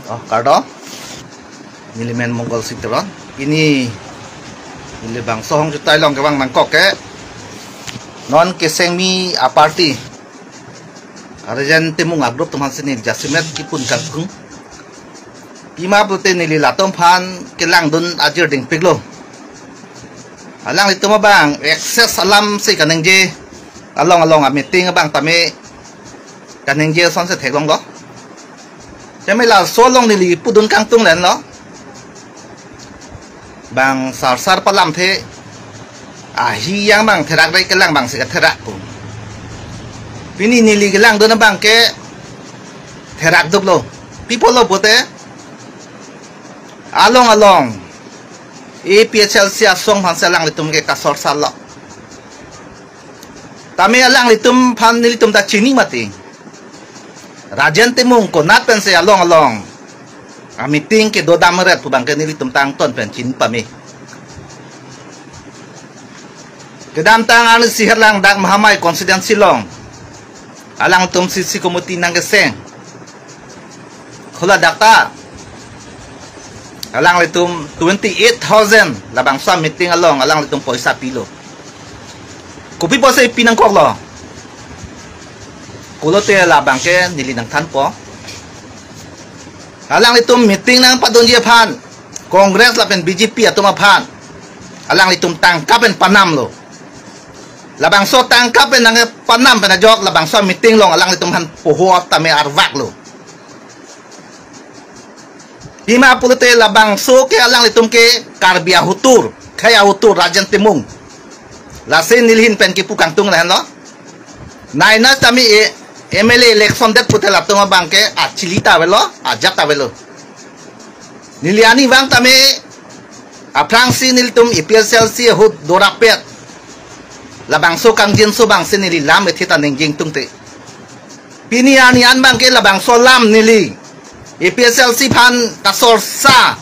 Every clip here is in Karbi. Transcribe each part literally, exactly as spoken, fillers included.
Oh, kardom. Nelimen Mongol Singteron. Pini neli bangso ahong jutai along kevang nangkok ke, non kesengmi aparty, Rajen Timung agroup atum aphansi neli jasemet kipun kangtung. Pima pulote neli latum aphan kelangdun ajir dingpiklo. Alanglitum abang excess alam si kaningje, along along ameeting abang tame kaningje asonsi theklonglo. Tame laso along neli pudun kangtung len lo. Bang sarsar palamthe, ahi yang bang therak re kelang bang si katherak pu. Pini neli kelangdun abang ke therak duklo. Pi apotlo pulote, along along A P H L C asong aphansi alanglitum ke kasorsarlo. Tame alanglitum aphan nelitum ta chini mati. Rajen Timung konat pensi along along ameeting kedo dam ret pu abang ke nelitum ta angton pen chini pame. Kedamtang arni isi het lang dak Mahamai constituency along alangtum C C committee nangkeseng. Hula dak ta alanglitum twenty eight thousand labangso ameeting along alanglitum poisa pilo. Kopi poisa pi nangkoklo? Pulote labang ke neli nangthanpo. Alanglitum meeting nangpadunji aphan, Congress lapen B J P atum aphan alanglitum tangka pen panamlo. Labangso tangka pen nangpanam pen ajok labangso meeting along alanglitum aphan poho tame arvaklo. Pima pulote labangso ke alanglitum ke Karbi ahotur, khei ahotur Rajen Timung. Lasi neli ahin pen kipu kangtung lahenlo. Nai na tame e-, M L A election det pulote latum abang ke achili ta avelo, ajat ta avelo. Neli arnivang tame aphrangsi nelitum A P H L C ahut dorapet labangso kangjinso abangsi neli lam ethe ta ningje ingtungte. Pini arni an abang ke labangso alam neli A P H L C aphan kasorsa,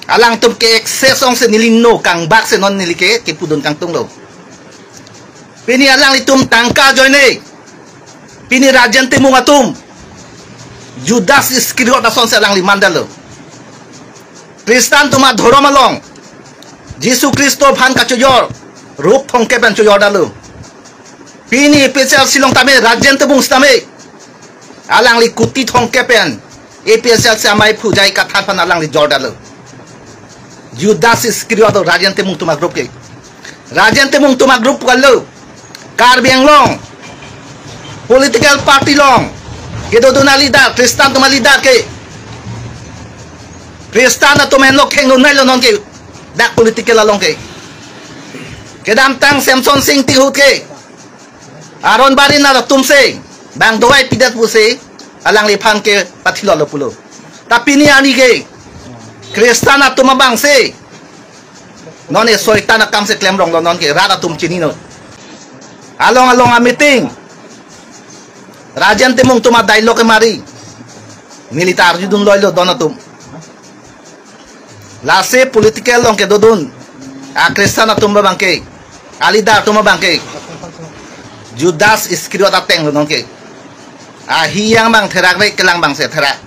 alangtum ke excess ongsi neli no kangbak si non neli ke kipudun kangtunglo. Pini alanglitum tangka ajoine, pini Rajen Timung atum Judas Iskariot asonsi alangli mandetlo. Khristan atum adhorom along Jisu Khristo aphan kachojor rup thomkep pen chojor detlo. Pini A P H L C along tame Rajen Timung sitame alangli kuti thomkep pen A P H L C amei phujai kathar aphan alangli jordetlo. Judas Iskariot Rajen Timung atum agroup ke. Rajen Timung atum agroup kalo. Karbi Anglong political party along kedodun aleader, Khristan atum aleader ke, Khristan atum henlo khenglo nailo non ke dak political along ke. Kedamtang Semson Sing Ingti ahut ke aron barinat atumsi bang dovai pidet pusi alangliphan ke pathilolo pulo. Ta pini arni ke Khristan atum abangsi non e soitan akamsi klemronglo, non ke rat atum chininon. Along along ameeting Rajen Timung atum adialogue kemari, neli ta arjudun loilo don atum. Lasi political along kedodun aKhristan atum abang ke, aleader atum abang ke Judas Iskariot atenglo non ke. Ahi yang bang therak re kelang bangsi therak.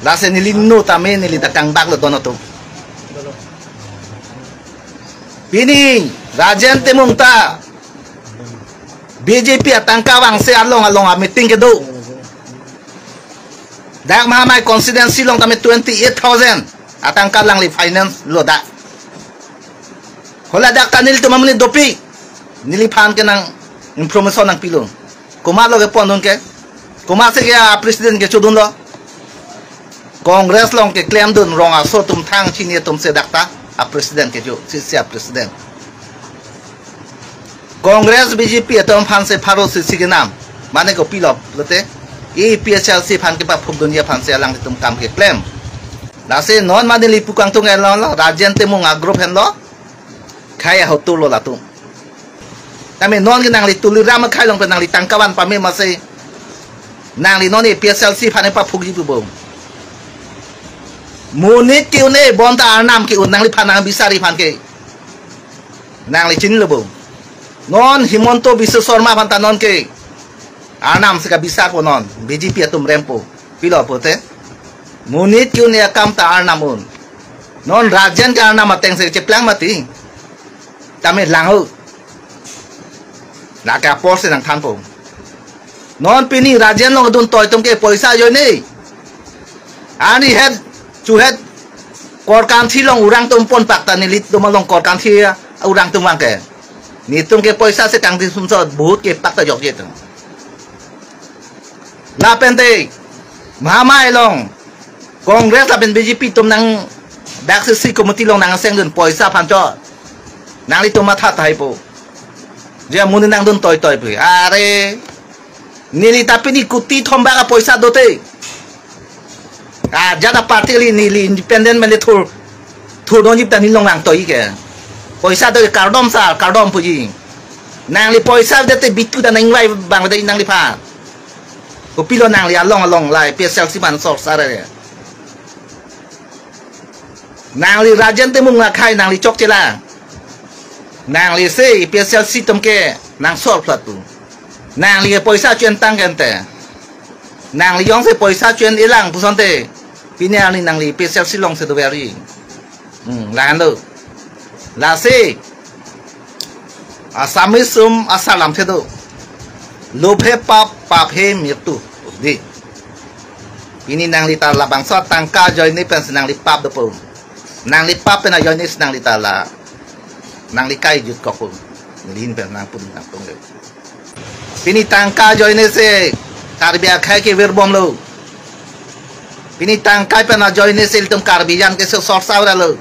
Lasi neli no tame neli ta kangbaklo don atum. Pini Rajen Timung ta B J P atangka vangsi along along ameeting kedo. Dak Mahamai constituency along tame twenty eight thousand atangka alangli finance lo dak. Hula dak ta nelitum amonit dopik, neliphan ke nang information nangpilo. Komatlo kepondun ke? Komatsi ke apresident kechodunlo? Congress along keklemdun rong aso atum thang chini atumsi dak ta apresident kecho, C C apresident. Congress B J P atum aphansi pharo C C kenam. Mane kopilo pulote, A P H L C aphan kepaphukdunji aphansi alanglitum kam keklem. Lasi non mane neli pu kangtung henlo, Rajen Timung agroup henlo, khei ahoturlo latum. Tame non ke nangli Tuliram akhei along pen nangli tangka van pame masi nangli non A P H L C aphan paphukji pu bom. Monit ke-un-e bonta arnam ke-un, nangliphan nangbisar aphan ke nangli chinilo bom. Non Himanta Biswa Sarma aphan ta non ke arnamsi kabisarpo, non B J P atum rempo. Pilo pute. Monit ke-un akam ta Arnam un. Non Rajen ke Arnam ateng si cheplang mati. Tame lang ho. Lake apor si nangthanpo. Non pini Rajen along dun toi atum ke poisa ajoine. Ani het, chuhet, Korkanthi along urang atum ponpak ta nelitum along Korkanthi urang atum vang ke. Netum ke poisa si kangdi sumsot, vote ke pak ta jokje atum. Lapen te, Mahamai along, Congress lapen B J P atum nang daksi si committee along nang sengdun poisa aphan cho. Nanglitum matha tahai po. Je amonit nangdun toi toi pu. Are, neli ta pini kuti thom bak apoisa dote. Ajat aparty kali, neli independent mele thur. Thurdunji ta neli along vang toi ke. Poisa do kardom sir, kardom puji. Nangli poisa dete bitu ta nangvai abang de nangliphan. Kopilo nangli along along la A P H L C aphan sor sar re. Nangli Rajen Timung akhai nangli chokche lang. Nangli si A P H L C atum ke nangsor plat tu. Nangli poisa chuen tang gente. Nangli jongsi poisa chuen-e lang pusonte. Pini arni nangli A P H L C along si dover ri. Hmm, lahan do. Lasi Assamese atum asar lamthe do. Lobh he pap, pap he mritu. Di. Pini nangli ta labangso atangka ajoine pensi nangli pap dopo. Nangli pap pen ajoine si nangli ta la. Nangli kai jut kokpo. Neli ahin pen nangpudun nangpudun. Pini tangka ajoine si Karbi akhai ke virbomlo. Pini tangka pen ajoine si ilitum Karbi jan ke so sorsa uralo.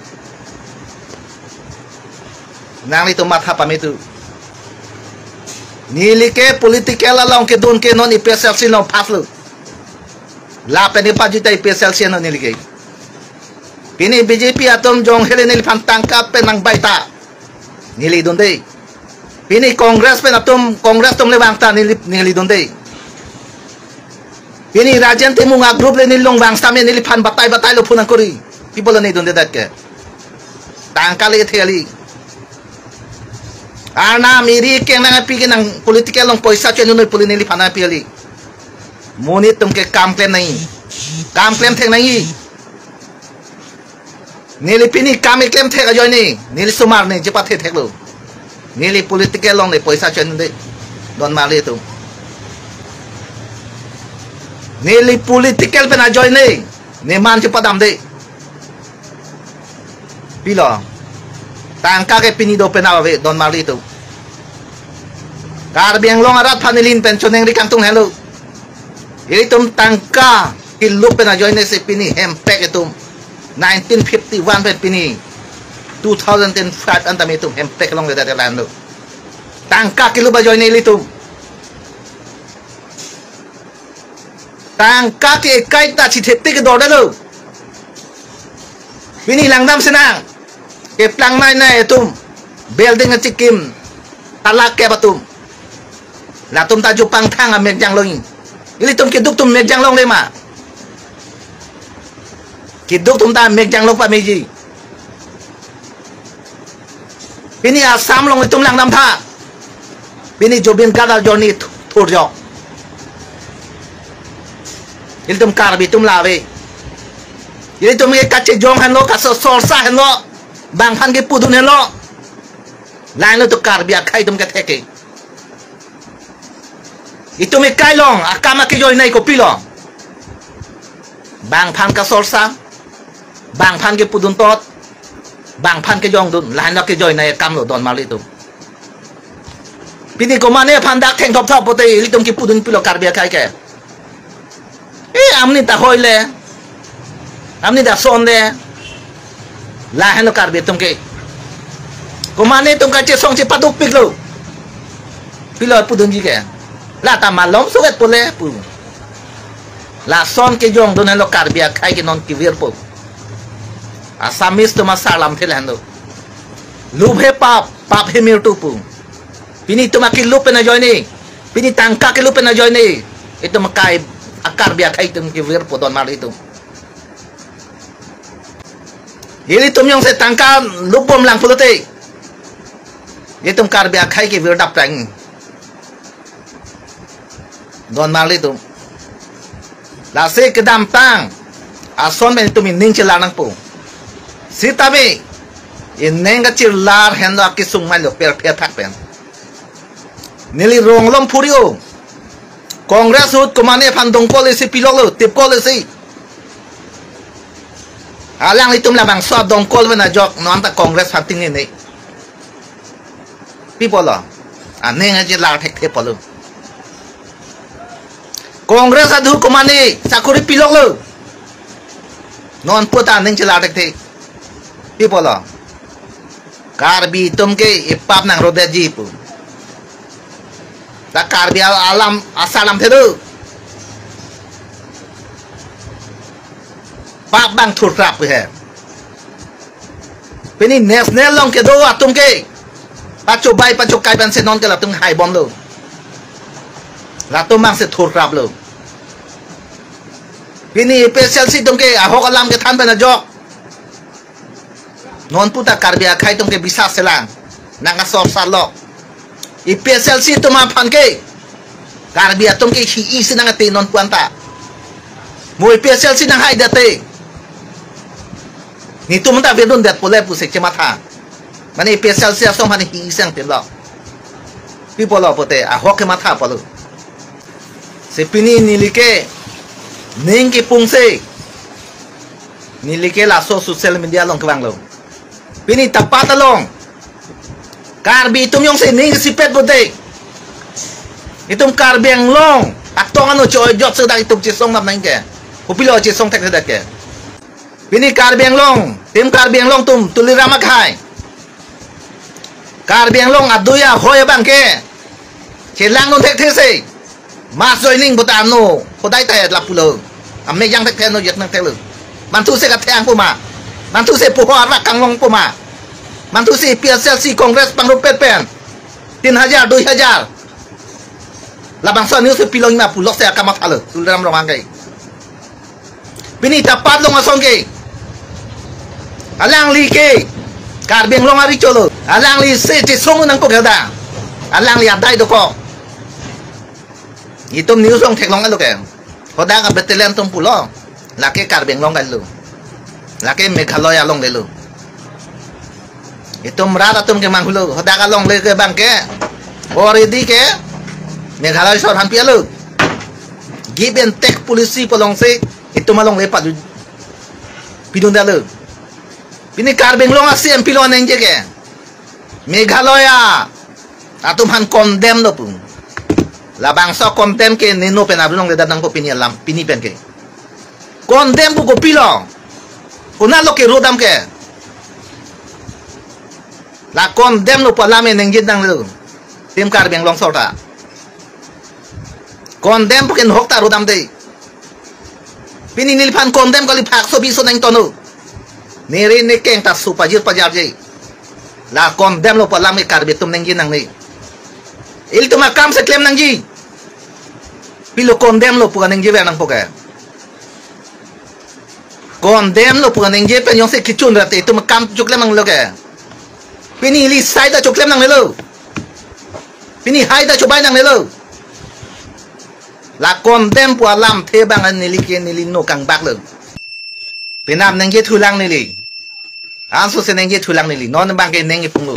Nanglitum matha pame tu. Neli ke political along kedun ke non A P H L C along pass lo. Lapen ipa juta A P H L C non neli ke. Pini B J P atum jong hele neliphan tangka pen nangbai ta. Neli dunde. Pini Congress pen atum, Congress atum le vang ta neli, neli dunde. Pini Rajen Timung a group le neli along vang sitame neliphan batai batai lo phone nangkori. People ne dunde dak ke. Tangka le theli. Arnam eri keng nangpi ke nang political along poisa chuen noi puli neliphan nangpi kali. Monit atum ke kam klem nangji. Kam klem thek nangji. Neli pini kam keklem thek ajoine, neli osomar ne chepathe theklo. Neli political along ne poisa chuen de. Don marli atum. Neli political pen ajoine, ne man chepadam de. Pilo. Tangka ke pini do pen ave don marli atum. Karbi Anglong arat aphan neli ahin pen choningri kangtung helo. Ilitum tangka kelup pen ajoine si pini hemprek atum. Nineteen fifty-one pen pini two thousand and five an tame itum hemprek along le dade lando. Tangka kelup ajoine ilitum. Tangka ke ekai ta chithete ke dordelo. Pini langdam senang. Keplang nai nai atum. Building achikim. Talak ke atum. Latum ta jupang thang amek janglong. Ilitum keduk atum mek janglongle ma. Keduk atum ta mek janglong pameji. Pini Assam along itum langdam tha. Pini Zubeen Garg ajoine thu-, thurjok. Ilitum Karbi atum la ave. Ilitum ke kachejong henlo, kaso sorsa henlo. Bangphan kepudun henlo. Lahenlo tu Karbi akhai atum kethek ke. Itum ekai along, akam akejoinei kopilo. Bangphan kasorsa, bangphan kepudun tot, bangphan kejongdun, lahenlo kejoinei akam lo don marli atum. Pini komane aphan dak thengthop thop pote, ilitum kepudun pilo Karbi akhai ke. Eh, amni ta hoi le. Amni ta son le. Lahenlo Karbi atum ke. Komane atum kachesong chepadukpiklo. Pilo pudunji ke. La ta malom suket pule pu. Lason kejongdun henlo Karbi akhai ke non kevirpo. Assamese atum asar lamthe lahenlo. Lobh he pap, pap he mritu pu. Pini itum akelup pen ajoine. Pini tangka kelup pen ajoine. Itum akai a-Karbi akhai atum kevirpo don marli atum. Ilitum jongsi tangka lupbom lang pulote. Itum Karbi akhai kevir dap tang. Don marli atum. Lasi kedamtang ason pen itum ining chelar nangpo. Sitame ining kachirlar henlo akesung mai lo, per phe thak pen. Neli rong lom phuri-o. Congress ahut komane aphan dongkol isi piloklo, tipkol isi. Alanglitum labangso adongkol pen ajok non ta Congress aphan tingnine. Pi pulo? Aning aje lar thekthe pulo. Congress ahut komane sakori piloklo. Non puta aning chelar thekthe. Pi pulo? Karbi atum ke ipap nangrode ji pu. Ta Karbi al-, alam asar alamthe do. Pap bang thurtrap he. Pini national along kedo atum ke pachobai pachokai pensi non ke latum haibomlo. Latum bangsi thurtraplo. Pini A P H L C atum ke ahok alam kethan pen ajok non puta Karbi akhei atum ke bisas selang, nang asor sarlok. A P H L C atum aphan ke Karbi atum ke hi-i si nang ate non pu anta. Mo A P H L C nang hai date. Netum ta vedun det pule pusi chematha. Mane A P H L C ason aphan hi-i si nangtelo. Pi pulo pute ahok kematha pulo. Si pini neli ke ning kepungsi neli ke laso social media along kevanglo. Pini tapat along Karbi atum jongsi ning kesipet pute, itum Karbi Anglong atum ano choi jot sedak itum chesong nap nang ke. Kopilo chesong thekthedet ke? Pini Karbi Anglong, tim Karbi Anglong atum Tuliram akhei, Karbi Anglong adui ahoi abang ke chelang non thekthe si. Mass joining puta ano, hodai ta lapulo. Ame jang thekthe ano jek nangthelo. Manthu si kathang puma. Manthu si puho arak kanglong puma. Manthu si A P H L C Congress pangrupet pen tin hajar, dui hajar. Labangso news si pilong ma pulok si akam athalo. Tuliram Ronghang ke. Pini tapat along ason ke, alangli ke Karbi Anglong ari cholo. Alangli si chesong nangkok heda. Alangli adai dokok. Itum news along theklong alo ke. Hodak a-battalion atum pulo. Lake Karbi Anglong kali lo. Lake Meghalaya alongle lo. Itum rat atum ke manghulo, hodak alongle ke abang ke already ke Meghalaya sorkar pi alo. Give and take policy pu alongsi itum alongle padu pidun detlo. Pini Karbi Anglong a-C M pilo nengje ke, Meghalaya atum aphan condemn lo pu. Labangso condemn ke neno pen arunong ledat nangpo pini alam, pini pen ke. Condemn pu kopilo? Konatlo ke rodam ke? La condemn lo pu alam e nengji nangne lo. Tim Karbi Anglong sorkar ta condemn pu ke nahok ta rodamde. Pini neliphan condemn kali phak so biso nangtono. Neri nekeng ta su pajir pajarji. La condemn lo pu alam e Karbi atum nengji nangne. Ilitum akam si klem nangji. Pilo condemn lo pu nengji ver nangpo ke? Condemn lo pu nengji pen jongsi kechun rate itum akam choklem nanglo ke. Pini ili sai ta choklem nangnelo. Pini hai ta chobai nangnelo. La condemn pu alamthe abang neli ke neli no kangbak lo. Penap nengji thulang neli. Anso si nengji thulang neli. Non abang ke neng iphung lo.